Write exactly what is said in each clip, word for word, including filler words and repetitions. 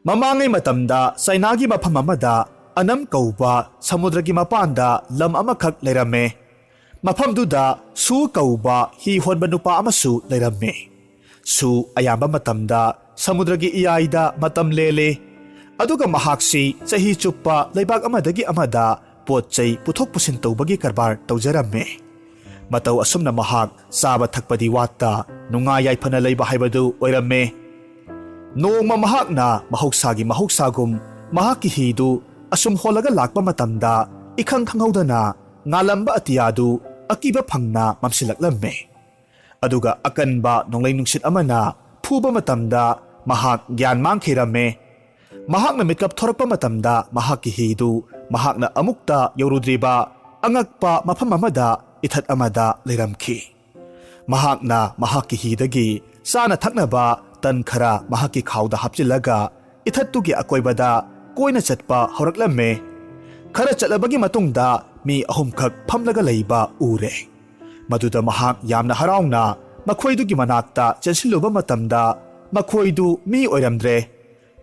ꯃꯃꯥꯡꯉꯩ ꯃꯇꯝꯗ ꯆꯥꯏꯅꯥꯒꯤ ꯃꯐꯝ ꯑꯃꯗ ꯑꯅꯝ ꯀꯧꯕ ꯁꯃꯨꯗ꯭ꯔꯒꯤ ꯃꯄꯥꯟꯗ ꯂꯝ ꯑꯃꯈꯛ ꯂꯩꯔꯝꯃꯦ꯫ ꯃꯐꯝꯗꯨꯗ ꯁꯨ ꯀꯧꯕ ꯍꯤ ꯍꯣꯟꯕ ꯅꯨꯄꯥ ꯑꯃꯁꯨ ꯂꯩꯔꯝꯃꯦ꯫ ꯁꯨ ꯑꯌꯥꯝꯕ ꯃꯇꯝꯗ ꯁꯃꯨꯗ꯭ꯔꯒꯤ ꯏꯌꯥꯏꯗ ꯃꯇꯝ ꯂꯦꯜꯂꯤ, ꯑꯗꯨꯒ ꯃꯍꯥꯛꯁꯤ ꯆꯍꯤ ꯆꯨꯞꯄ ꯂꯩꯕꯥꯛ ꯑꯃꯗꯒꯤ ꯑꯃꯗ ꯄꯣꯠ ꯆꯩ ꯄꯨꯊꯣꯛ ꯄꯨꯁꯤꯟ ꯇꯧꯕꯒꯤ ꯀꯔꯕꯥꯔ ꯇꯧꯖꯔꯝꯃꯦ꯫ ꯃꯇꯧ ꯑꯁꯨꯝꯅ ꯃꯍꯥꯛ ꯆꯥꯕ ꯊꯛꯄꯗꯤ ꯋꯥꯠꯇ ꯅꯨꯡꯉꯥꯏ ꯌꯥꯏꯐꯅ ꯂꯩꯕ ꯍꯥꯏꯕꯗꯨ ꯑꯣꯏꯔꯝꯃꯦ꯫ ꯅꯣꯡꯃ ꯃꯍꯥꯛꯅ ꯃꯍꯧꯁꯥꯒꯤ ꯃꯍꯧꯁꯥꯒꯨꯝ ꯃꯍꯥꯛꯀꯤ ꯍꯤꯗꯨ ꯑꯁꯨꯝ ꯍꯣꯜꯂꯒ ꯂꯥꯛꯄ ꯃꯇꯝꯗ, ꯏꯈꯪ ꯈꯪꯍꯧꯗꯅ ꯉꯥꯜꯂꯝꯕ ꯑꯇꯤꯌꯥꯗꯨ ꯑꯀꯤꯕ ꯐꯪꯅ ꯃꯝꯁꯤꯜꯂꯛꯂꯝꯃꯦ꯫ ꯑꯗꯨꯒ ꯑꯀꯟꯕ ꯅꯣꯡꯂꯩ ꯅꯨꯡꯁꯤꯠ ꯑꯃꯅ ꯐꯨꯕ ꯃꯇꯝꯗ ꯃꯍꯥꯛ ꯒ꯭ꯌꯥꯟ ꯃꯥꯡꯈꯤꯔꯝꯃꯦ꯫ ꯃꯍꯥꯛꯅ ꯃꯤꯠꯀꯞ ꯊꯣꯔꯛꯄ ꯃꯇꯝꯗ ꯃꯍꯥꯛꯀꯤ ꯍꯤꯗꯨ ꯃꯍꯥꯛꯅ ꯑꯃꯨꯛꯇ ꯌꯧꯔꯨꯗ꯭ꯔꯤꯕ ꯑꯉꯛꯄ ꯃꯐꯝ ꯑꯃꯗ, ꯏꯊꯠ ꯑꯃꯗ ꯂꯩꯔꯝꯈꯤ꯫ ꯃꯍꯥꯛꯅ ꯃꯍꯥꯛꯀꯤ ꯍꯤꯗꯒꯤ ꯆꯥꯅ ꯊꯛꯅꯕ ꯇꯟ ꯈꯔ ꯃꯍꯥꯛꯀꯤ ꯈꯥꯎꯗ ꯍꯥꯞꯆꯤꯜꯂꯒ ꯏꯊꯠꯇꯨꯒꯤ ꯑꯀꯣꯏꯕꯗ ꯀꯣꯏꯅ ꯆꯠꯄ ꯍꯧꯔꯛꯂꯝꯃꯦ꯫ ꯈꯔ ꯆꯠꯂꯕꯒꯤ ꯃꯇꯨꯡꯗ ꯃꯤ ꯑꯍꯨꯝꯈꯛ ꯐꯝꯂꯒ ꯂꯩꯕ ꯎꯔꯦ꯫ ꯃꯗꯨꯗ ꯃꯍꯥꯛ ꯌꯥꯝꯅ ꯍꯔꯥꯎꯅ ꯃꯈꯣꯏꯗꯨꯒꯤ ꯃꯅꯥꯛꯇ ꯆꯦꯟꯁꯤꯜꯂꯨꯕ ꯃꯇꯝꯗ, ꯃꯈꯣꯏꯗꯨ ꯃꯤ ꯑꯣꯏꯔꯝꯗ꯭ꯔꯦ꯫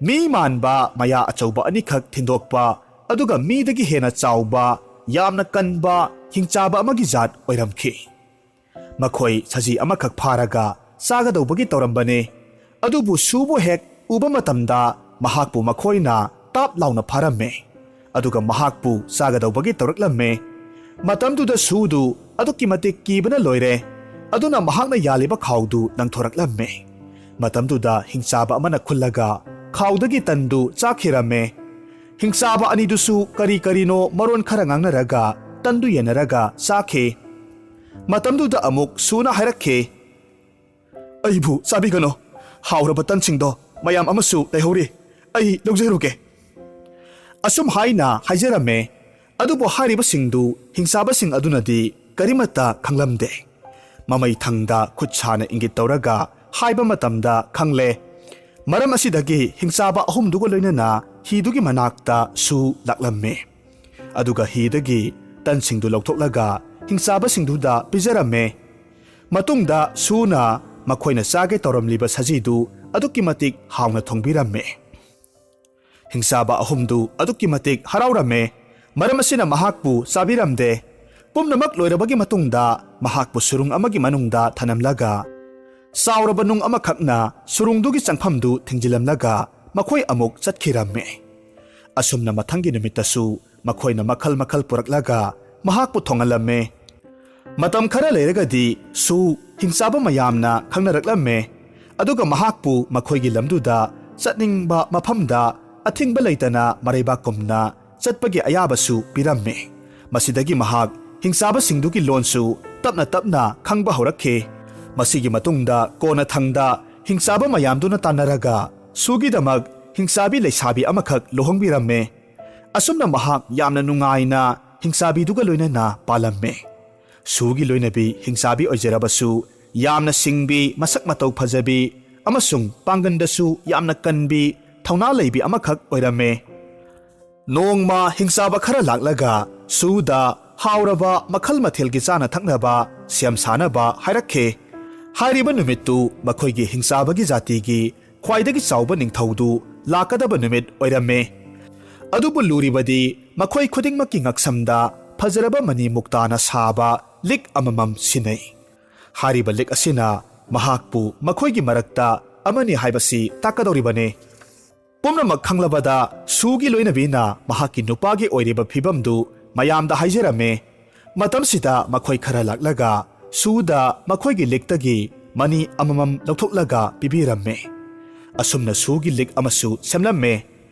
ꯃꯤ ꯃꯥꯟꯕ ꯃꯌꯥ ꯑꯆꯧꯕ ꯑꯅꯤꯈꯛ ꯊꯤꯟꯗꯣꯛꯄ, ꯑꯗꯨꯒ ꯃꯤꯗꯒꯤ ꯍꯦꯟꯅ ꯆꯥꯎꯕ, ꯌꯥꯝꯅ ꯀꯟꯕ ꯍꯤꯡꯆꯥꯕ ꯑꯃꯒꯤ ꯖꯥꯠ ꯑꯣꯏꯔꯝꯈꯤ꯫ ꯃꯈꯣꯏ ꯁꯖꯤ ꯑꯃꯈꯛ ꯐꯥꯔꯒ ꯆꯥꯒꯗꯧꯕꯒꯤ ꯇꯧꯔꯝꯕꯅꯤ꯫ ꯑꯗꯨꯕꯨ ꯁꯨꯕꯨ ꯍꯦꯛ ꯎꯕ ꯃꯇꯝꯗ ꯃꯍꯥꯛꯄꯨ ꯃꯈꯣꯏꯅ ꯇꯥꯞ ꯂꯥꯎꯅ ꯐꯥꯔꯝꯃꯦ, ꯑꯗꯨꯒ ꯃꯍꯥꯛꯄꯨ ꯆꯥꯒꯗꯧꯕꯒꯤ ꯇꯧꯔꯛꯂꯝꯃꯦ꯫ ꯃꯇꯝꯗꯨꯗ ꯁꯨꯗꯨ ꯑꯗꯨꯛꯀꯤ ꯃꯇꯤꯛ ꯀꯤꯕꯅ ꯂꯣꯏꯔꯦ꯫ ꯑꯗꯨꯅ ꯃꯍꯥꯛꯅ ꯌꯥꯜꯂꯤꯕ ꯈꯥꯎꯗꯨ ꯂꯪꯊꯣꯔꯛꯂꯝꯃꯦ꯫ ꯃꯇꯝꯗꯨꯗ ꯍꯤꯡꯆꯥꯕ ꯑꯃꯅ ꯈꯨꯜꯂꯒ ꯈꯥꯎꯗꯒꯤ ꯇꯟꯗꯨ ꯆꯥꯈꯤꯔꯝꯃꯦ꯫ ꯍꯤꯡꯆꯥꯕ ꯑꯅꯤꯗꯨꯁꯨ ꯀꯔꯤ ꯀꯔꯤꯅꯣ ꯃꯔꯣꯟ ꯈꯔ ꯉꯥꯡꯅꯔꯒ ꯇꯟꯗꯨ ꯌꯦꯟꯅꯔꯒ ꯆꯥꯈꯤ꯫ ꯃꯇꯝꯗꯨꯗ ꯑꯃꯨꯛ ꯁꯨꯅ ꯍꯥꯏꯔꯛꯈꯤ, "ꯑꯩꯕꯨ ꯆꯥꯕꯤꯒꯅꯨ꯫ ꯍꯥꯎꯔꯕ ꯇꯟꯁꯤꯡꯗꯣ ꯃꯌꯥꯝ ꯑꯃꯁꯨ ꯂꯩꯍꯧꯔꯤ꯫ ꯑꯩ ꯂꯧꯖꯔꯨꯒꯦ꯫" ꯑꯁꯨꯝ ꯍꯥꯏꯅ ꯍꯥꯏꯖꯔꯝꯃꯦ꯫ ꯑꯗꯨꯕꯨ ꯍꯥꯏꯔꯤꯕꯁꯤꯡꯗꯨ ꯍꯤꯡꯆꯥꯕꯁꯤꯡ ꯑꯗꯨꯅꯗꯤ ꯀꯔꯤꯃꯠꯇ ꯈꯪꯂꯝꯗꯦ꯫ ꯃꯃꯩ ꯊꯪꯗ ꯈꯨꯠ ꯁꯥꯅ ꯏꯪꯒꯤꯠ ꯇꯧꯔꯒ ꯍꯥꯏꯕ ꯃꯇꯝꯗ ꯈꯪꯂꯦ꯫ ꯃꯔꯝ ꯑꯁꯤꯗꯒꯤ ꯍꯤꯡꯆꯥꯕ ꯑꯍꯨꯝꯗꯨꯒ ꯂꯣꯏꯅꯅ ꯍꯤꯗꯨꯒꯤ ꯃꯅꯥꯛꯇ ꯁꯨ ꯂꯥꯛꯂꯝꯃꯤ꯫ ꯑꯗꯨꯒ ꯍꯤꯗꯒꯤ ꯇꯟꯁꯤꯡꯗꯨ ꯂꯧꯊꯣꯛꯂꯒ ꯍꯤꯡꯆꯥꯕꯁꯤꯡꯗꯨꯗ ꯄꯤꯖꯔꯝꯃꯦ꯫ ꯃꯇꯨꯡꯗ ꯁꯨꯅ ꯃꯈꯣꯏꯅ ꯆꯥꯒꯦ ꯇꯧꯔꯝꯂꯤꯕ ꯁꯖꯤꯗꯨ ꯑꯗꯨꯛꯀꯤ ꯃꯇꯤꯛ ꯍꯥꯎꯅ ꯊꯣꯡꯕꯤꯔꯝꯃꯦ꯫ ꯍꯤꯡꯆꯥꯕ ꯑꯍꯨꯝꯗꯨ ꯑꯗꯨꯛꯀꯤ ꯃꯇꯤꯛ ꯍꯔꯥꯎꯔꯝꯃꯦ꯫ ꯃꯔꯝ ꯑꯁꯤꯅ ꯃꯍꯥꯛꯄꯨ ꯆꯥꯕꯤꯔꯝꯗꯦ꯫ ꯄꯨꯝꯅꯃꯛ ꯂꯣꯏꯔꯕꯒꯤ ꯃꯇꯨꯡꯗ ꯃꯍꯥꯛꯄꯨ ꯁꯨꯔꯨꯡ ꯑꯃꯒꯤ ꯃꯅꯨꯡꯗ ꯊꯅꯝꯂꯒ ꯆꯥꯎꯔꯕ ꯅꯨꯡ ꯑꯃꯈꯛꯅ ꯁꯨꯔꯨꯡꯗꯨꯒꯤ ꯆꯪꯐꯝꯗꯨ ꯊꯤꯡꯖꯤꯜꯂꯝꯂꯒ ꯃꯈꯣꯏ ꯑꯃꯨꯛ ꯆꯠꯈꯤꯔꯝꯃꯤ꯫ ꯑꯁꯨꯝꯅ ꯃꯊꯪꯒꯤ ꯅꯨꯃꯤꯠꯇꯁꯨ ꯃꯈꯣꯏꯅ ꯃꯈꯜ ꯃꯈꯜ ꯄꯨꯔꯛꯂꯒ ꯃꯍꯥꯛꯄꯨ ꯊꯣꯡꯍꯜꯂꯝꯃꯤ꯫ ꯃꯇꯝ ꯈꯔ ꯂꯩꯔꯒꯗꯤ ꯁꯨ ꯍꯤꯡꯆꯥꯕ ꯃꯌꯥꯝꯅ ꯈꯪꯅꯔꯛꯂꯝꯃꯦ꯫ ꯑꯗꯨꯒ ꯃꯍꯥꯛꯄꯨ ꯃꯈꯣꯏꯒꯤ ꯂꯝꯗꯨꯗ ꯆꯠꯅꯤꯡꯕ ꯃꯐꯝꯗ ꯑꯊꯤꯡꯕ ꯂꯩꯇꯅ ꯃꯔꯩꯕꯥꯛꯀꯨꯝꯅ ꯆꯠꯄꯒꯤ ꯑꯌꯥꯕꯁꯨ ꯄꯤꯔꯝꯃꯤ꯫ ꯃꯁꯤꯗꯒꯤ ꯃꯍꯥꯛ ꯍꯤꯡꯆꯥꯕꯁꯤꯡꯗꯨꯒꯤ ꯂꯣꯟꯁꯨ ꯇꯞꯅ ꯇꯞꯅ ꯈꯪꯕ ꯍꯧꯔꯛꯈꯤ꯫ ꯃꯁꯤꯒꯤ ꯃꯇꯨꯡꯗ ꯀꯣꯟꯅꯊꯪꯗ ꯍꯤꯡꯆꯥꯕ ꯃꯌꯥꯝꯗꯨꯅ ꯇꯥꯟꯅꯔꯒ ꯁꯨꯒꯤꯗꯃꯛ ꯍꯤꯡꯆꯥꯕꯤ ꯂꯩꯁꯥꯕꯤ ꯑꯃꯈꯛ ꯂꯨꯍꯣꯡꯕꯤꯔꯝꯃꯤ꯫ ꯑꯁꯨꯝꯅ ꯃꯍꯥꯛ ꯌꯥꯝꯅ ꯅꯨꯡꯉꯥꯏꯅ ꯍꯤꯡꯆꯥꯕꯤꯗꯨꯒ ꯂꯣꯏꯅꯅ ꯄꯥꯜꯂꯝꯃꯤ꯫ ꯁꯨꯒꯤ ꯂꯣꯏꯅꯕꯤ ꯍꯤꯡꯆꯥꯕꯤ ꯑꯣꯏꯖꯔꯕꯁꯨ ꯌꯥꯝꯅ ꯁꯤꯡꯕꯤ, ꯃꯁꯛ ꯃꯇꯧ ꯐꯖꯕꯤ ꯑꯃꯁꯨꯡ ꯄꯥꯡꯒꯟꯗꯁꯨ ꯌꯥꯝꯅ ꯀꯟꯕꯤ, ꯊꯧꯅꯥ ꯂꯩꯕꯤ ꯑꯃꯈꯛ ꯑꯣꯏꯔꯝꯃꯤ꯫ ꯅꯣꯡꯃ ꯍꯤꯡꯆꯥꯕ ꯈꯔ ꯂꯥꯛꯂꯒ ꯁꯨꯗ ꯍꯥꯎꯔꯕ ꯃꯈꯜ ꯃꯊꯦꯜꯒꯤ ꯆꯥꯅ ꯊꯛꯅꯕ ꯁꯦꯝ ꯁꯥꯅꯕ ꯍꯥꯏꯔꯛꯈꯤ꯫ ꯍꯥꯏꯔꯤꯕ ꯅꯨꯃꯤꯠꯇꯨ ꯃꯈꯣꯏꯒꯤ ꯍꯤꯡꯆꯥꯕꯒꯤ ꯖꯥꯇꯤꯒꯤ ꯈ꯭ꯋꯥꯏꯗꯒꯤ ꯆꯥꯎꯕ ꯅꯤꯡꯊꯧꯗꯨ ꯂꯥꯛꯀꯗꯕ ꯅꯨꯃꯤꯠ ꯑꯣꯏꯔꯝꯃꯤ꯫ ꯑꯗꯨꯕꯨ ꯂꯨꯔꯤꯕꯗꯤ ꯃꯈꯣꯏ ꯈꯨꯗꯤꯡꯃꯛꯀꯤ ꯉꯛꯁꯝꯗ ꯐꯖꯔꯕ ꯃꯅꯤ ꯃꯨꯛꯇꯥꯅ ꯁꯥꯕ ꯂꯤꯛ ꯑꯃꯃꯝ ꯁꯤꯟꯅꯩ꯫ ꯍꯥꯏꯔꯤꯕ ꯂꯤꯛ ꯑꯁꯤꯅ ꯃꯍꯥꯛꯄꯨ ꯃꯈꯣꯏꯒꯤ ꯃꯔꯛꯇ ꯑꯃꯅꯤ ꯍꯥꯏꯕꯁꯤ ꯇꯥꯛꯀꯗꯧꯔꯤꯕꯅꯤ꯫ ꯄꯨꯝꯅꯃꯛ ꯈꯪꯂꯕꯗ ꯁꯨꯒꯤ ꯂꯣꯏꯅꯕꯤꯅ ꯃꯍꯥꯛꯀꯤ ꯅꯨꯄꯥꯒꯤ ꯑꯣꯏꯔꯤꯕ ꯐꯤꯕꯝꯗꯨ ꯃꯌꯥꯝꯗ ꯍꯥꯏꯖꯔꯝꯃꯤ꯫ ꯃꯇꯝꯁꯤꯗ ꯃꯈꯣꯏ ꯈꯔ ꯂꯥꯛꯂꯒ ꯁꯨꯗ ꯃꯈꯣꯏꯒꯤ ꯂꯤꯛꯇꯒꯤ ꯃꯅꯤ ꯑꯃꯃꯝ ꯂꯧꯊꯣꯛꯂꯒ ꯄꯤꯕꯤꯔꯝꯃꯤ꯫ ꯑꯁꯨꯝꯅ ꯁꯨꯒꯤ ꯂꯤꯛ ꯑꯃꯁꯨ ꯁꯦꯝꯂꯝꯃꯤ꯫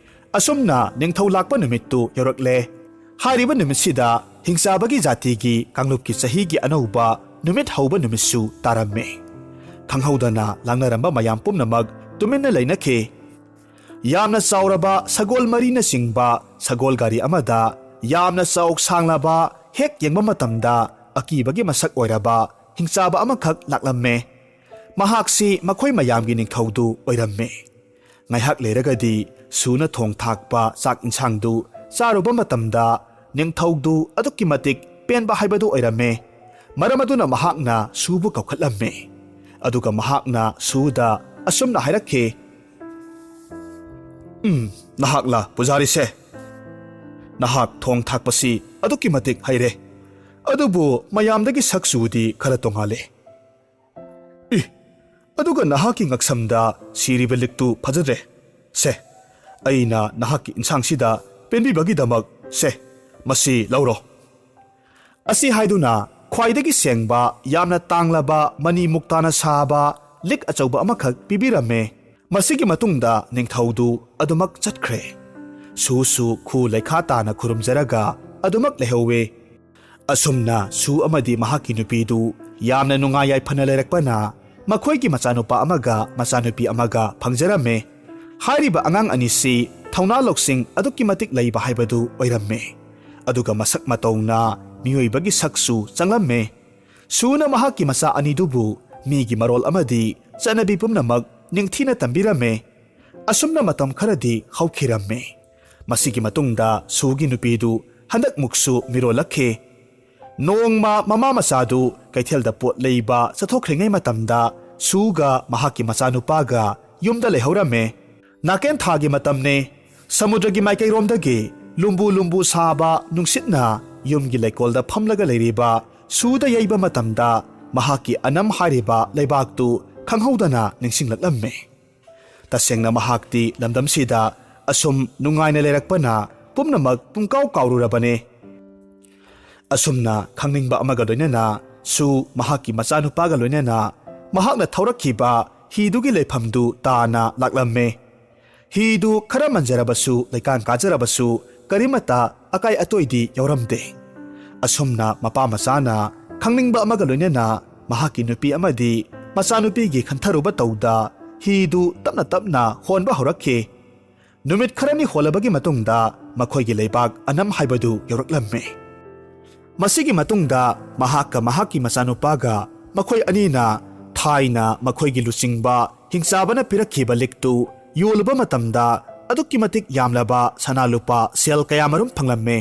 ꯑꯁꯨꯝꯅ ꯅꯤꯡꯊꯧ ꯂꯥꯛꯄ ꯅꯨꯃꯤꯠꯇꯨ ꯌꯧꯔꯛꯂꯦ꯫ ꯍꯥꯏꯔꯤꯕ ꯅꯨꯃꯤꯠꯁꯤꯗ ꯍꯤꯡꯆꯥꯕꯒꯤ ꯖꯥꯇꯤꯒꯤ ꯀꯥꯡꯂꯨꯞꯀꯤ ꯆꯍꯤꯒꯤ ꯑꯅꯧꯕ ꯅꯨꯃꯤꯠ ꯍꯧꯕ ꯅꯨꯃꯤꯠꯁꯨ ꯇꯥꯔꯝꯃꯤ꯫ ꯈꯪꯍꯧꯗꯅ ꯂꯥꯡꯅꯔꯝꯕ ꯃꯌꯥꯝ ꯄꯨꯝꯅꯃꯛ ꯇꯨꯃꯤꯟꯅ ꯂꯩꯅꯈꯤ꯫ ꯌꯥꯝꯅ ꯆꯥꯎꯔꯕ ꯁꯒꯣꯜ ꯃꯔꯤꯅꯆꯤꯡꯕ ꯁꯒꯣꯜ ꯒꯥꯔꯤ ꯑꯃꯗ ꯌꯥꯝꯅ ꯆꯥꯎ ꯁꯥꯡꯂꯕ, ꯍꯦꯛ ꯌꯦꯡꯕ ꯃꯇꯝꯗ ꯑꯀꯤꯕꯒꯤ ꯃꯁꯛ ꯑꯣꯏꯔꯕ ꯍꯤꯡꯆꯥꯕ ꯑꯃꯈꯛ ꯂꯥꯛꯂꯝꯃꯦ꯫ ꯃꯍꯥꯛꯁꯤ ꯃꯈꯣꯏ ꯃꯌꯥꯝꯒꯤ ꯅꯤꯡꯊꯧꯗꯨ ꯑꯣꯏꯔꯝꯃꯦ꯫ ꯉꯥꯏꯍꯥꯛ ꯂꯩꯔꯒꯗꯤ ꯁꯨꯅ ꯊꯣꯡ ꯊꯥꯛꯄ ꯆꯥꯛ ꯏꯟꯁꯥꯡꯗꯨ ꯆꯥꯔꯨꯕ ꯃꯇꯝꯗ ꯅꯤꯡꯊꯧꯗꯨ ꯑꯗꯨꯛꯀꯤ ꯃꯇꯤꯛ ꯄꯦꯟꯕ ꯍꯥꯏꯕꯗꯨ ꯑꯣꯏꯔꯝꯃꯦ꯫ ꯃꯔꯝ ꯑꯗꯨꯅ ꯃꯍꯥꯛꯅ ꯁꯨꯕꯨ ꯀꯧꯈꯠꯂꯝꯃꯦ꯫ ꯑꯗꯨꯒ ꯃꯍꯥꯛꯅ ꯁꯨꯗ ꯑꯁꯨꯝꯅ ꯍꯥꯏꯔꯛꯈꯤ, "ꯎꯝ, ꯅꯍꯥꯛꯂꯥ ꯄꯨꯖꯥꯔꯤꯁꯦ? ꯅꯍꯥꯛ ꯊꯣꯡ ꯊꯥꯛꯄꯁꯤ ꯑꯗꯨꯛꯀꯤ ꯃꯇꯤꯛ ꯍꯩꯔꯦ, ꯑꯗꯨꯕꯨ ꯃꯌꯥꯝꯗꯒꯤ ꯁꯛ ꯆꯨꯗꯤ ꯈꯔ ꯇꯣꯉꯥꯜꯂꯦ꯫ ꯏ, ꯑꯗꯨꯒ ꯅꯍꯥꯛꯀꯤ ꯉꯛꯁꯝꯗ ꯁꯤꯔꯤꯕ ꯂꯤꯛꯇꯨ ꯐꯖꯗ꯭ꯔꯦ꯫ ꯁꯦ, ꯑꯩꯅ ꯅꯍꯥꯛꯀꯤ ꯏꯟꯁꯥꯡꯁꯤꯗ ꯄꯦꯟꯕꯤꯕꯒꯤꯗꯃꯛ, ꯁꯦ, ꯃꯁꯤ ꯂꯧꯔꯣ"꯫ ꯑꯁꯤ ꯍꯥꯏꯗꯨꯅ ꯈ꯭ꯋꯥꯏꯗꯒꯤ ꯁꯦꯡꯕ, ꯌꯥꯝꯅ ꯇꯥꯡꯂꯕ ꯃꯅꯤ ꯃꯨꯛꯇꯥꯅ ꯁꯥꯕ ꯂꯤꯛ ꯑꯆꯧꯕ ꯑꯃꯈꯛ ꯄꯤꯕꯤꯔꯝꯃꯦ꯫ ꯃꯁꯤꯒꯤ ꯃꯇꯨꯡꯗ ꯅꯤꯡꯊꯧꯗꯨ ꯑꯗꯨꯃꯛ ꯆꯠꯈ꯭ꯔꯦ꯫ ꯁꯨꯁꯨ ꯈꯨ ꯂꯩꯈꯥ ꯇꯥꯅ ꯈꯨꯔꯨꯝꯖꯔꯒ ꯑꯗꯨꯃꯛ ꯂꯩꯍꯧꯋꯦ꯫ ꯑꯁꯨꯝꯅ ꯁꯨ ꯑꯃꯗꯤ ꯃꯍꯥꯛꯀꯤ ꯅꯨꯄꯤꯗꯨ ꯌꯥꯝꯅ ꯅꯨꯡꯉꯥꯏ ꯌꯥꯏꯐꯅ ꯂꯩꯔꯛꯄꯅ ꯃꯈꯣꯏꯒꯤ ꯃꯆꯥꯅꯨꯄꯥ ꯑꯃꯒ ꯃꯆꯥꯅꯨꯄꯤ ꯑꯃꯒ ꯐꯪꯖꯔꯝꯃꯦ꯫ ꯍꯥꯏꯔꯤꯕ ꯑꯉꯥꯡ ꯑꯅꯤꯁꯤ ꯊꯧꯅꯥ ꯂꯧꯁꯤꯡ ꯑꯗꯨꯛꯀꯤ ꯃꯇꯤꯛ ꯂꯩꯕ ꯍꯥꯏꯕꯗꯨ ꯑꯣꯏꯔꯝꯃꯦ꯫ ꯑꯗꯨꯒ ꯃꯁꯛ ꯃꯇꯧꯅ ꯃꯤꯑꯣꯏꯕꯒꯤ ꯁꯛꯁꯨ ꯆꯪꯂꯝꯃꯦ꯫ ꯁꯨꯅ ꯃꯍꯥꯛꯀꯤ ꯃꯆꯥ ꯑꯅꯤꯗꯨꯕꯨ ꯃꯤꯒꯤ ꯃꯔꯣꯜ ꯑꯃꯗꯤ ꯆꯠꯅꯕꯤ ꯄꯨꯝꯅꯃꯛ ꯅꯤꯡꯊꯤꯅ ꯇꯝꯕꯤꯔꯝꯃꯦ꯫ ꯑꯁꯨꯝꯅ ꯃꯇꯝ ꯈꯔꯗꯤ ꯍꯧꯈꯤꯔꯝꯃꯦ꯫ ꯃꯁꯤꯒꯤ ꯃꯇꯨꯡꯗ ꯁꯨꯒꯤ ꯅꯨꯄꯤꯗꯨ ꯍꯟꯗꯛꯃꯨꯛꯁꯨ ꯃꯤꯔꯣꯜꯂꯛꯈꯤ꯫ ꯅꯣꯡꯃ ꯃꯃꯥ ꯃꯆꯥꯗꯨ ꯀꯩꯊꯦꯜꯗ ꯄꯣꯠ ꯂꯩꯕ ꯆꯠꯊꯣꯛꯈ꯭ꯔꯤꯉꯩ ꯃꯇꯝꯗ ꯁꯨꯒ ꯃꯍꯥꯛꯀꯤ ꯃꯆꯥꯅꯨꯄꯥꯒ ꯌꯨꯝꯗ ꯂꯩꯍꯧꯔꯝꯃꯦ꯫ ꯅꯥꯀꯦꯟ ꯊꯥꯒꯤ ꯃꯇꯝꯅꯦ꯫ ꯁꯃꯨꯗ꯭ꯔꯒꯤ ꯃꯥꯏꯀꯩꯔꯣꯝꯗꯒꯤ ꯂꯨꯝꯕꯨ ꯂꯨꯝꯕꯨ ꯁꯥꯕ ꯅꯨꯡꯁꯤꯠꯅ ꯌꯨꯝꯒꯤ ꯂꯩꯀꯣꯜꯗ ꯐꯝꯂꯒ ꯂꯩꯔꯤꯕ ꯁꯨꯗ ꯌꯩꯕ ꯃꯇꯝꯗ ꯃꯍꯥꯛꯀꯤ ꯑꯅꯝ ꯍꯥꯏꯔꯤꯕ ꯂꯩꯕꯥꯛꯇꯨ ꯈꯪꯍꯧꯗꯅ ꯅꯤꯡꯁꯤꯡꯂꯛꯂꯝꯃꯦ꯫ ꯇꯁꯦꯡꯅ ꯃꯍꯥꯛꯇꯤ ꯂꯝꯗꯝꯁꯤꯗ ꯑꯁꯨꯝ ꯅꯨꯡꯉꯥꯏꯅ ꯂꯩꯔꯛꯄꯅ ꯄꯨꯝꯅꯃꯛ ꯄꯨꯡꯀꯥꯎ ꯀꯥꯎꯔꯨꯔꯕꯅꯤ꯫ ꯑꯁꯨꯝꯅ ꯈꯪꯅꯤꯡꯕ ꯑꯃꯒ ꯂꯣꯏꯅꯅ ꯁꯨ ꯃꯍꯥꯛꯀꯤ ꯃꯆꯥꯅꯨꯄꯥꯒ ꯂꯣꯏꯅꯅ ꯃꯍꯥꯛꯅ ꯊꯧꯔꯛꯈꯤꯕ ꯍꯤꯗꯨꯒꯤ ꯂꯩꯐꯝꯗꯨ ꯇꯥꯅ ꯂꯥꯛꯂꯝꯃꯦ꯫ ꯍꯤꯗꯨ ꯈꯔ ꯃꯟꯖꯔꯕꯁꯨ, ꯂꯩꯀꯥꯟ ꯀꯥꯖꯔꯕꯁꯨ, ꯀꯔꯤꯃꯠꯇ ꯑꯀꯥꯏ ꯑꯇꯣꯏꯗꯤ ꯌꯥꯎꯔꯝꯗꯦ꯫ ꯑꯁꯨꯝꯅ ꯃꯄꯥ ꯃꯆꯥꯅ ꯈꯪꯅꯤꯡꯕ ꯑꯃꯒ ꯂꯣꯏꯅꯅ ꯃꯍꯥꯛꯀꯤ ꯅꯨꯄꯤ ꯑꯃꯗꯤ ꯃꯆꯥꯅꯨꯄꯤꯒꯤ ꯈꯟꯊꯔꯨꯕ ꯇꯧꯗ ꯍꯤꯗꯨ ꯇꯞꯅ ꯇꯞꯅ ꯍꯣꯟꯕ ꯍꯧꯔꯛꯈꯤ꯫ ꯅꯨꯃꯤꯠ ꯈꯔꯅꯤ ꯍꯣꯜꯂꯕꯒꯤ ꯃꯇꯨꯡꯗ ꯃꯈꯣꯏꯒꯤ ꯂꯩꯕꯥꯛ ꯑꯅꯝ ꯍꯥꯏꯕꯗꯨ ꯌꯧꯔꯛꯂꯝꯃꯤ꯫ ꯃꯁꯤꯒꯤ ꯃꯇꯨꯡꯗ ꯃꯍꯥꯛꯀ ꯃꯍꯥꯛꯀꯤ ꯃꯆꯥꯅꯨꯄꯥꯒ ꯃꯈꯣꯏ ꯑꯅꯤꯅ ꯊꯥꯏꯅ ꯃꯈꯣꯏꯒꯤ ꯂꯨꯆꯤꯡꯕ ꯍꯤꯡꯆꯥꯕꯅ ꯄꯤꯔꯛꯈꯤꯕ ꯂꯤꯛꯇꯨ ꯌꯣꯜꯂꯨꯕ ꯃꯇꯝꯗ ꯑꯗꯨꯛꯀꯤ ꯃꯇꯤꯛ ꯌꯥꯝꯂꯕ ꯁꯅꯥ ꯂꯨꯄꯥ ꯁꯦꯜ ꯀꯌꯥꯃꯔꯨꯝ ꯐꯪꯂꯝꯃꯤ꯫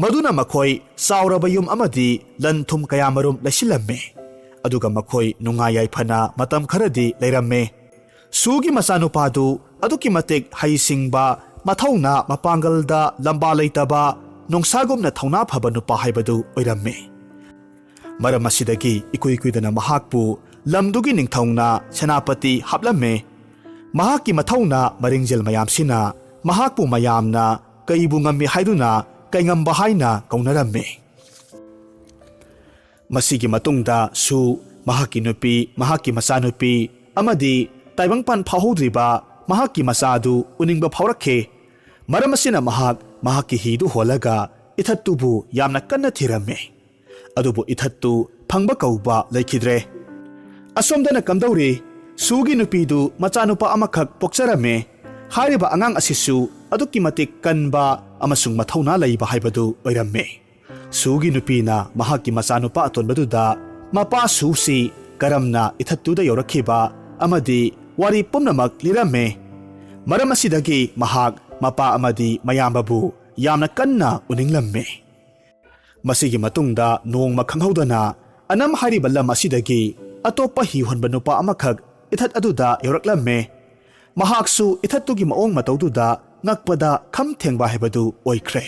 ꯃꯗꯨꯅ ꯃꯈꯣꯏ ꯆꯥꯎꯔꯕ ꯌꯨꯝ ꯑꯃꯗꯤ ꯂꯟ ꯊꯨꯝ ꯀꯌꯥꯃꯔꯨꯝ ꯂꯩꯁꯤꯜꯂꯝꯃꯤ꯫ ꯑꯗꯨꯒ ꯃꯈꯣꯏ ꯅꯨꯡꯉꯥꯏ ꯌꯥꯏꯐꯅ ꯃꯇꯝ ꯈꯔꯗꯤ ꯂꯩꯔꯝꯃꯤ꯫ ꯁꯨꯒꯤ ꯃꯆꯥꯅꯨꯄꯥꯗꯨ ꯑꯗꯨꯛꯀꯤ ꯃꯇꯤꯛ ꯍꯩꯁꯤꯡꯕ, ꯃꯊꯧꯅꯥ ꯃꯄꯥꯡꯒꯜꯗ ꯂꯝꯕꯥ ꯂꯩꯇꯕ, ꯅꯣꯡꯁꯥꯒꯨꯝꯅ ꯊꯧꯅꯥ ꯐꯕ ꯅꯨꯄꯥ ꯍꯥꯏꯕꯗꯨ ꯑꯣꯏꯔꯝꯃꯤ꯫ ꯃꯔꯝ ꯑꯁꯤꯗꯒꯤ ꯏꯀꯨꯏ ꯀꯨꯏꯗꯅ ꯃꯍꯥꯛꯄꯨ ꯂꯝꯗꯨꯒꯤ ꯅꯤꯡꯊꯧꯅ ꯁꯦꯅꯥꯄꯇꯤ ꯍꯥꯞꯂꯝꯃꯦ꯫ ꯃꯍꯥꯛꯀꯤ ꯃꯊꯧꯅꯥ ꯃꯔꯤꯡꯖꯦꯜ ꯃꯌꯥꯝꯁꯤꯅ ꯃꯍꯥꯛꯄꯨ ꯃꯌꯥꯝꯅ ꯀꯩꯕꯨ ꯉꯝꯃꯤ ꯍꯥꯏꯗꯨꯅ ꯀꯩꯉꯝꯕ ꯍꯥꯏꯅ ꯀꯧꯅꯔꯝꯃꯤ꯫ ꯃꯁꯤꯒꯤ ꯃꯇꯨꯡꯗ ꯁꯨ, ꯃꯍꯥꯛꯀꯤ ꯅꯨꯄꯤ, ꯃꯍꯥꯛꯀꯤ ꯃꯆꯥꯅꯨꯄꯤ ꯑꯃꯗꯤ ꯇꯥꯏꯕꯪꯄꯥꯟ ꯐꯥꯎꯍꯧꯗ꯭ꯔꯤꯕ ꯃꯍꯥꯛꯀꯤ ꯃꯆꯥꯗꯨ ꯎꯅꯤꯡꯕ ꯐꯥꯎꯔꯛꯈꯤ꯫ ꯃꯔꯝ ꯑꯁꯤꯅ ꯃꯍꯥꯛ ꯃꯍꯥꯛꯀꯤ ꯍꯤꯗꯨ ꯍꯣꯜꯂꯒ ꯏꯊꯠꯇꯨꯕꯨ ꯌꯥꯝꯅ ꯀꯟꯅ ꯊꯤꯔꯝꯃꯤ꯫ ꯑꯗꯨꯕꯨ ꯏꯊꯠꯇꯨ ꯐꯪꯕ ꯀꯧꯕ ꯂꯩꯈꯤꯗ꯭ꯔꯦ꯫ ꯑꯁꯣꯝꯗꯅ ꯀꯝꯗꯧꯔꯤ? ꯁꯨꯒꯤ ꯅꯨꯄꯤꯗꯨ ꯃꯆꯥꯅꯨꯄꯥ ꯑꯃꯈꯛ ꯄꯣꯛꯆꯔꯝꯃꯦ꯫ ꯍꯥꯏꯔꯤꯕ ꯑꯉꯥꯡ ꯑꯁꯤꯁꯨ ꯑꯗꯨꯛꯀꯤ ꯃꯇꯤꯛ ꯀꯟꯕ ꯑꯃꯁꯨꯡ ꯃꯊꯧꯅꯥ ꯂꯩꯕ ꯍꯥꯏꯕꯗꯨ ꯑꯣꯏꯔꯝꯃꯦ꯫ ꯁꯨꯒꯤ ꯅꯨꯄꯤꯅ ꯃꯍꯥꯛꯀꯤ ꯃꯆꯥꯅꯨꯄꯥ ꯑꯇꯣꯟꯕꯗꯨꯗ ꯃꯄꯥ ꯁꯨꯁꯤ ꯀꯔꯝꯅ ꯏꯊꯠꯇꯨꯗ ꯌꯧꯔꯛꯈꯤꯕ ꯑꯃꯗꯤ ꯋꯥꯔꯤ ꯄꯨꯝꯅꯃꯛ ꯂꯤꯔꯝꯃꯦ꯫ ꯃꯔꯝ ꯑꯁꯤꯗꯒꯤ ꯃꯍꯥꯛ ꯃꯄꯥ ꯑꯃꯗꯤ ꯃꯌꯥꯝꯕꯕꯨ ꯌꯥꯝꯅ ꯀꯟꯅ ꯎꯅꯤꯡꯂꯝꯃꯤ꯫ ꯃꯁꯤꯒꯤ ꯃꯇꯨꯡꯗ ꯅꯣꯡꯃ ꯈꯪꯍꯧꯗꯅ ꯑꯅꯝ ꯍꯥꯏꯔꯤꯕ ꯂꯝ ꯑꯁꯤꯗꯒꯤ ꯑꯇꯣꯞꯄ ꯍꯤ ꯍꯣꯟꯕ ꯅꯨꯄꯥ ꯑꯃꯈꯛ ꯏꯊꯠ ꯑꯗꯨꯗ ꯌꯧꯔꯛꯂꯝꯃꯦ꯫ ꯃꯍꯥꯛꯁꯨ ꯏꯊꯠꯇꯨꯒꯤ ꯃꯑꯣꯡ ꯃꯇꯧꯗꯨꯗ ꯉꯛꯄꯗ ꯈꯝ ꯊꯦꯡꯕ ꯍꯥꯏꯕꯗꯨ ꯑꯣꯏꯈ꯭ꯔꯦ꯫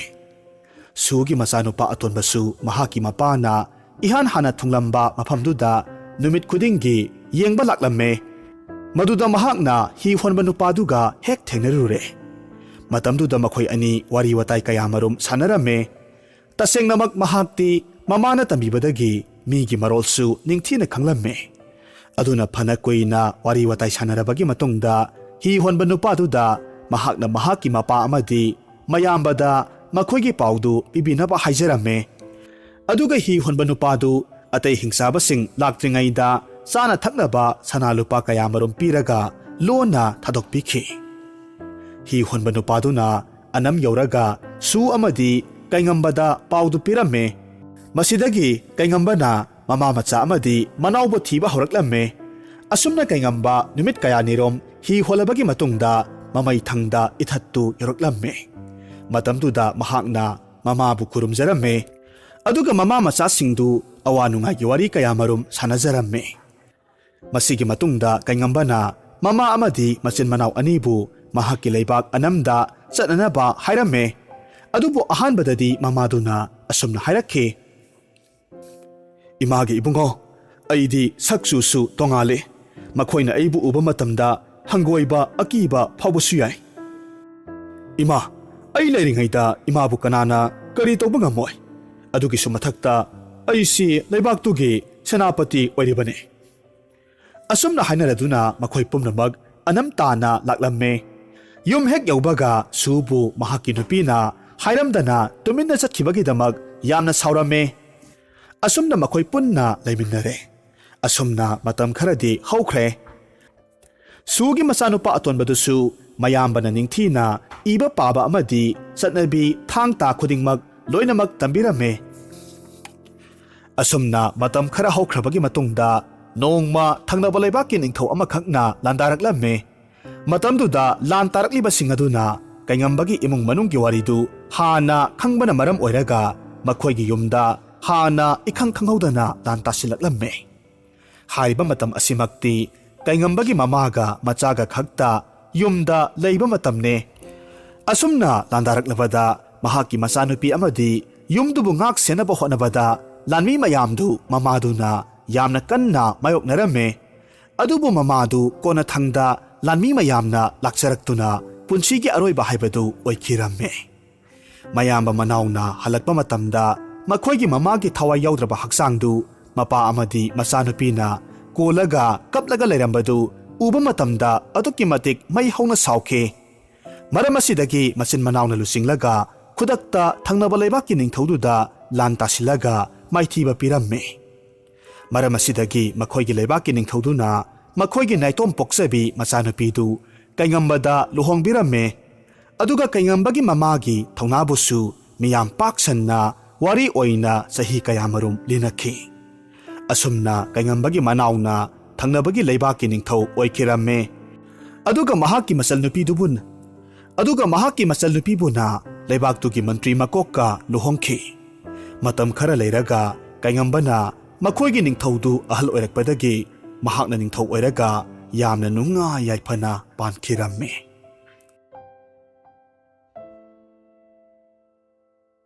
ꯁꯨꯒꯤ ꯃꯆꯥꯅꯨꯄꯥ ꯑꯇꯣꯟꯕꯁꯨ ꯃꯍꯥꯛꯀꯤ ꯃꯄꯥꯅ ꯏꯍꯥꯟ ꯍꯥꯟꯅ ꯊꯨꯡꯂꯝꯕ ꯃꯐꯝꯗꯨꯗ ꯅꯨꯃꯤꯠ ꯈꯨꯗꯤꯡꯒꯤ ꯌꯦꯡꯕ ꯂꯥꯛꯂꯝꯃꯦ꯫ ꯃꯗꯨꯗ ꯃꯍꯥꯛꯅ ꯍꯤ ꯍꯣꯟꯕ ꯅꯨꯄꯥꯗꯨꯒ ꯍꯦꯛ ꯊꯦꯡꯅꯔꯨꯔꯦ꯫ ꯃꯇꯝꯗꯨꯗ ꯃꯈꯣꯏ ꯑꯅꯤ ꯋꯥꯔꯤ ꯋꯥꯇꯥꯏ ꯀꯌꯥꯃꯔꯨꯝ ꯁꯥꯟꯅꯔꯝꯃꯦ꯫ ꯇꯁꯦꯡꯅꯃꯛ ꯃꯍꯥꯛꯇꯤ ꯃꯃꯥꯅ ꯇꯝꯕꯤꯕꯗꯒꯤ ꯃꯤꯒꯤ ꯃꯔꯣꯜꯁꯨ ꯅꯤꯡꯊꯤꯅ ꯈꯪꯂꯝꯃꯦ꯫ ꯑꯗꯨꯅ ꯐꯅ ꯀꯨꯏꯅ ꯋꯥꯔꯤ ꯋꯥꯇꯥꯏ ꯁꯥꯟꯅꯔꯕꯒꯤ ꯃꯇꯨꯡꯗ ꯍꯤ ꯍꯣꯟꯕ ꯅꯨꯄꯥꯗꯨꯗ ꯃꯍꯥꯛꯅ ꯃꯍꯥꯛꯀꯤ ꯃꯄꯥ ꯑꯃꯗꯤ ꯃꯌꯥꯝꯕꯗ ꯃꯈꯣꯏꯒꯤ ꯄꯥꯎꯗꯨ ꯄꯤꯕꯤꯅꯕ ꯍꯥꯏꯖꯔꯝꯃꯦ꯫ ꯑꯗꯨꯒ ꯍꯤ ꯍꯣꯟꯕ ꯅꯨꯄꯥꯗꯨ ꯑꯇꯩ ꯍꯤꯡꯆꯥꯕꯁꯤꯡ ꯂꯥꯛꯇ꯭ꯔꯤꯉꯩꯗ ꯆꯥꯅ ꯊꯛꯅꯕ ꯁꯅꯥ ꯂꯨꯄꯥ ꯀꯌꯥꯃꯔꯨꯝ ꯄꯤꯔꯒ ꯂꯣꯟꯅ ꯊꯥꯗꯣꯛꯄꯤꯈꯤ꯫ ꯍꯤ ꯍꯣꯟꯕ ꯅꯨꯄꯥꯗꯨꯅ ꯑꯅꯝ ꯌꯧꯔꯒ ꯁꯨ ꯑꯃꯗꯤ ꯀꯩꯉꯝꯕꯗ ꯄꯥꯎꯗꯨ ꯄꯤꯔꯝꯃꯦ꯫ ꯃꯁꯤꯗꯒꯤ ꯀꯩꯉꯝꯕꯅ ꯃꯃꯥ ꯃꯆꯥ ꯑꯃꯗꯤ ꯃꯅꯥꯎꯕꯨ ꯊꯤꯕ ꯍꯧꯔꯛꯂꯝꯃꯦ꯫ ꯑꯁꯨꯝꯅ ꯀꯩꯉꯝꯕ ꯅꯨꯃꯤꯠ ꯀꯌꯥꯅꯤꯔꯣꯝ ꯍꯤ ꯍꯣꯜꯂꯕꯒꯤ ꯃꯇꯨꯡꯗ ꯃꯃꯩ ꯊꯪꯗ ꯏꯊꯠꯇꯨ ꯌꯧꯔꯛꯂꯝꯃꯦ꯫ ꯃꯇꯝꯗꯨꯗ ꯃꯍꯥꯛꯅ ꯃꯃꯥꯕꯨ ꯈꯨꯔꯨꯝꯖꯔꯝꯃꯦ꯫ ꯑꯗꯨꯒ ꯃꯃꯥ ꯃꯆꯥꯁꯤꯡꯗꯨ ꯑꯋꯥ ꯅꯨꯡꯉꯥꯏꯒꯤ ꯋꯥꯔꯤ ꯀꯌꯥꯃꯔꯨꯝ ꯁꯥꯟꯅꯖꯔꯝꯃꯦ꯫ ꯃꯁꯤꯒꯤ ꯃꯇꯨꯡꯗ ꯀꯩꯉꯝꯕꯅ ꯃꯃꯥ ꯑꯃꯗꯤ ꯃꯆꯤꯟ ꯃꯅꯥꯎ ꯑꯅꯤꯕꯨ ꯃꯍꯥꯛꯀꯤ ꯂꯩꯕꯥꯛ ꯑꯅꯝꯗ ꯆꯠꯅꯅꯕ ꯍꯥꯏꯔꯝꯃꯦ꯫ ꯑꯗꯨꯕꯨ ꯑꯍꯥꯟꯕꯗꯗꯤ ꯃꯃꯥꯗꯨꯅ ꯑꯁꯨꯝꯅ ꯍꯥꯏꯔꯛꯈꯤ, "ꯏꯃꯥꯒꯤ ꯏꯕꯨꯡꯉꯣ, ꯑꯩꯗꯤ ꯁꯛ ꯆꯨꯁꯨ ꯇꯣꯉꯥꯜꯂꯤ꯫ ꯃꯈꯣꯏꯅ ꯑꯩꯕꯨ ꯎꯕ ꯃꯇꯝꯗ ꯍꯪꯒꯣꯏꯕ, ꯑꯀꯤꯕ ꯐꯥꯎꯕꯁꯨ ꯌꯥꯏ꯫ ꯏꯃꯥ, ꯑꯩ ꯂꯩꯔꯤꯉꯩꯗ ꯏꯃꯥꯕꯨ ꯀꯅꯥꯅ ꯀꯔꯤ ꯇꯧꯕ ꯉꯝꯃꯣꯏ? ꯑꯗꯨꯒꯤꯁꯨ ꯃꯊꯛꯇ ꯑꯩꯁꯤ ꯂꯩꯕꯥꯛꯇꯨꯒꯤ ꯁꯦꯅꯥꯄꯇꯤ ꯑꯣꯏꯔꯤꯕꯅꯤ"꯫ ꯑꯁꯨꯝꯅ ꯍꯥꯏꯅꯔꯗꯨꯅ ꯃꯈꯣꯏ ꯄꯨꯝꯅꯃꯛ ꯑꯅꯝ ꯇꯥꯅ ꯂꯥꯛꯂꯝꯃꯦ꯫ ꯌꯨꯝ ꯍꯦꯛ ꯌꯧꯕꯒ ꯁꯨꯕꯨ ꯃꯍꯥꯛꯀꯤ ꯅꯨꯄꯤꯅ ꯍꯥꯏꯔꯝꯗꯅ ꯇꯨꯃꯤꯟꯅ ꯆꯠꯈꯤꯕꯒꯤꯗꯃꯛ ꯌꯥꯝꯅ ꯁꯥꯎꯔꯝꯃꯦ꯫ ꯑꯁꯨꯝꯅ ꯃꯈꯣꯏ ꯄꯨꯟꯅ ꯂꯩꯃꯤꯟꯅꯔꯦ꯫ ꯑꯁꯨꯝꯅ ꯃꯇꯝ ꯈꯔꯗꯤ ꯍꯧꯈ꯭ꯔꯦ꯫ ꯁꯨꯒꯤ ꯃꯆꯥꯅꯨꯄꯥ ꯑꯇꯣꯟꯕꯗꯨꯁꯨ ꯃꯌꯥꯝꯕꯅ ꯅꯤꯡꯊꯤꯅ ꯏꯕ ꯄꯥꯕ ꯑꯃꯗꯤ ꯆꯠꯅꯕꯤ ꯊꯥꯡ ꯇꯥ ꯈꯨꯗꯤꯡꯃꯛ ꯂꯣꯏꯅꯃꯛ ꯇꯝꯕꯤꯔꯝꯃꯦ꯫ ꯑꯁꯨꯝꯅ ꯃꯇꯝ ꯈꯔ ꯍꯧꯈ꯭ꯔꯕꯒꯤ ꯃꯇꯨꯡꯗ ꯅꯣꯡꯃ ꯊꯪꯅꯕ ꯂꯩꯕꯥꯛꯀꯤ ꯅꯤꯡꯊꯧ ꯑꯃꯈꯛꯅ ꯂꯥꯟꯗꯥꯔꯛꯂꯝꯃꯦ꯫ ꯃꯇꯝꯗꯨꯗ ꯂꯥꯟ ꯇꯥꯔꯛꯂꯤꯕꯁꯤꯡ ꯑꯗꯨꯅ ꯀꯩꯉꯝꯕꯒꯤ ꯏꯃꯨꯡ ꯃꯅꯨꯡꯒꯤ ꯋꯥꯔꯤꯗꯨ ꯍꯥꯟꯅ ꯈꯪꯕꯅ ꯃꯔꯝ ꯑꯣꯏꯔꯒ ꯃꯈꯣꯏꯒꯤ ꯌꯨꯝꯗ ꯍꯥꯟꯅ ꯏꯈꯪ ꯈꯪꯍꯧꯗꯅ ꯂꯥꯟ ꯇꯥꯁꯤꯜꯂꯛꯂꯝꯃꯦ꯫ ꯍꯥꯏꯔꯤꯕ ꯃꯇꯝ ꯑꯁꯤꯃꯛꯇꯤ ꯀꯩꯉꯝꯕꯒꯤ ꯃꯃꯥꯒ ꯃꯆꯥꯒ ꯈꯛꯇ ꯌꯨꯝꯗ ꯂꯩꯕ ꯃꯇꯝꯅꯦ꯫ ꯑꯁꯨꯝꯅ ꯂꯥꯟꯗꯥꯔꯛꯂꯕꯗ ꯃꯍꯥꯛꯀꯤ ꯃꯆꯥꯅꯨꯄꯤ ꯑꯃꯗꯤ ꯌꯨꯝꯗꯨꯕꯨ ꯉꯥꯛ ꯁꯦꯟꯅꯕ ꯍꯣꯠꯅꯕꯗ ꯂꯥꯟꯃꯤ ꯃꯌꯥꯝꯗꯨ ꯃꯃꯥꯗꯨꯅ ꯌꯥꯝꯅ ꯀꯟꯅ ꯃꯥꯌꯣꯛꯅꯔꯝꯃꯦ꯫ ꯑꯗꯨꯕꯨ ꯃꯃꯥꯗꯨ ꯀꯣꯟꯅꯊꯪꯗ ꯂꯥꯟꯃꯤ ꯃꯌꯥꯝꯅ ꯂꯥꯛꯆꯔꯛꯇꯨꯅ ꯄꯨꯟꯁꯤꯒꯤ ꯑꯔꯣꯏꯕ ꯍꯥꯏꯕꯗꯨ ꯑꯣꯏꯈꯤꯔꯝꯃꯦ꯫ ꯃꯌꯥꯝꯕ ꯃꯅꯥꯎꯅ ꯍꯜꯂꯛꯄ ꯃꯇꯝꯗ ꯃꯈꯣꯏꯒꯤ ꯃꯃꯥꯒꯤ ꯊꯋꯥꯏ ꯌꯥꯎꯗ꯭ꯔꯕ ꯍꯛꯆꯥꯡꯗꯨ ꯃꯄꯥ ꯑꯃꯗꯤ ꯃꯆꯥꯅꯨꯄꯤꯅ ꯀꯣꯜꯂꯒ ꯀꯞꯂꯒ ꯂꯩꯔꯝꯕꯗꯨ ꯎꯕ ꯃꯇꯝꯗ ꯑꯗꯨꯛꯀꯤ ꯃꯇꯤꯛ ꯃꯩ ꯍꯧꯅ ꯁꯥꯎꯈꯤ꯫ ꯃꯔꯝ ꯑꯁꯤꯗꯒꯤ ꯃꯆꯤꯟ ꯃꯅꯥꯎꯅ ꯂꯨꯆꯤꯡꯂꯒ ꯈꯨꯗꯛꯇ ꯊꯪꯅꯕ ꯂꯩꯕꯥꯛꯀꯤ ꯅꯤꯡꯊꯧꯗꯨꯗ ꯂꯥꯟ ꯇꯥꯁꯤꯜꯂꯒ ꯃꯥꯏꯊꯤꯕ ꯄꯤꯔꯝꯃꯤ꯫ ꯃꯔꯝ ꯑꯁꯤꯗꯒꯤ ꯃꯈꯣꯏꯒꯤ ꯂꯩꯕꯥꯛꯀꯤ ꯅꯤꯡꯊꯧꯗꯨꯅ ꯃꯈꯣꯏꯒꯤ ꯅꯥꯏꯇꯣꯝ ꯄꯣꯛꯆꯕꯤ ꯃꯆꯥꯅꯨꯄꯤꯗꯨ ꯀꯩꯉꯝꯕꯗ ꯂꯨꯍꯣꯡꯕꯤꯔꯝꯃꯦ꯫ ꯑꯗꯨꯒ ꯀꯩꯉꯝꯕꯒꯤ ꯃꯃꯥꯒꯤ ꯊꯧꯅꯥꯕꯨꯁꯨ ꯃꯤꯌꯥꯝ ꯄꯥꯛ ꯁꯟꯅ ꯋꯥꯔꯤ ꯑꯣꯏꯅ ꯆꯍꯤ ꯀꯌꯥꯃꯔꯨꯝ ꯂꯤꯅꯈꯤ꯫ ꯑꯁꯨꯝꯅ ꯀꯩꯉꯝꯕꯒꯤ ꯃꯅꯥꯎꯅ ꯊꯪꯅꯕꯒꯤ ꯂꯩꯕꯥꯛꯀꯤ ꯅꯤꯡꯊꯧ ꯑꯣꯏꯈꯤꯔꯝꯃꯦ꯫ ꯑꯗꯨꯒ ꯃꯍꯥꯛꯀꯤ ꯃꯆꯜꯅꯨꯄꯤꯗꯨꯕꯨ ꯑꯗꯨꯒ ꯃꯍꯥꯛꯀꯤ ꯃꯆꯜꯅꯨꯄꯤꯕꯨꯅ ꯂꯩꯕꯥꯛꯇꯨꯒꯤ ꯃꯟꯇ꯭ꯔꯤ ꯃꯀꯣꯛꯀ ꯂꯨꯍꯣꯡꯈꯤ꯫ ꯃꯇꯝ ꯈꯔ ꯂꯩꯔꯒ ꯀꯩꯉꯝꯕꯅ ꯃꯈꯣꯏꯒꯤ ꯅꯤꯡꯊꯧꯗꯨ ꯑꯍꯜ ꯑꯣꯏꯔꯛꯄꯗꯒꯤ ꯃꯍꯥꯛꯅ ꯅꯤꯡꯊꯧ ꯑꯣꯏꯔꯒ ꯌꯥꯝꯅ ꯅꯨꯡꯉꯥꯏ ꯌꯥꯏꯐꯅ ꯄꯥꯟꯈꯤꯔꯝꯃꯤ꯫